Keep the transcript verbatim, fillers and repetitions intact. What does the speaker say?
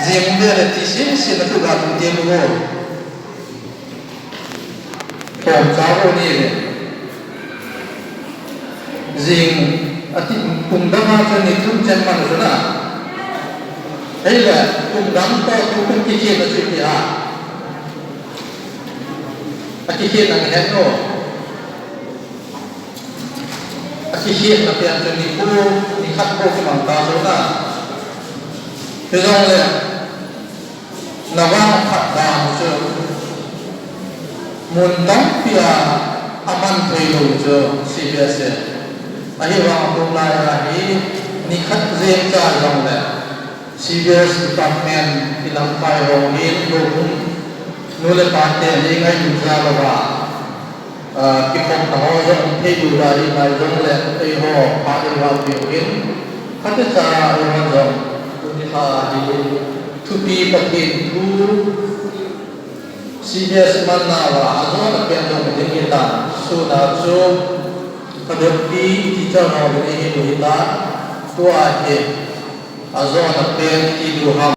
Jing le le ti sin sin a tu ga tu te mu. Thom cha ho ni le. Jing a ti kum dang a cha ni tum chen man chu na. Hei le kum dang to tu kum ki ki na chu ki ha. A ki ki na ni hen no. A kikhetna pen chu nikho, nikhat bou kimang ta chu na. Hijongle, na vang khat dan chu, mun tampi a, aman thei lou chu C B S e. Ahivang tulai a hi, nikhat jeng cha jongle, C B S department i lamkai ho hin, lou hung, nu le pa te hi ngailut ja louva. Ah, kikhopna ho jong thei diu ahi nai jongle, eiho pha ding val diu hin, khat cha eiho jong, tuni kha hi, thupi Pathen thu, C B S manna uva, ajona pen jong ding hitan, suna chu, ka doppi, teacher ho ding hi diu hitan, tua hi, ajona pen ti diu ham.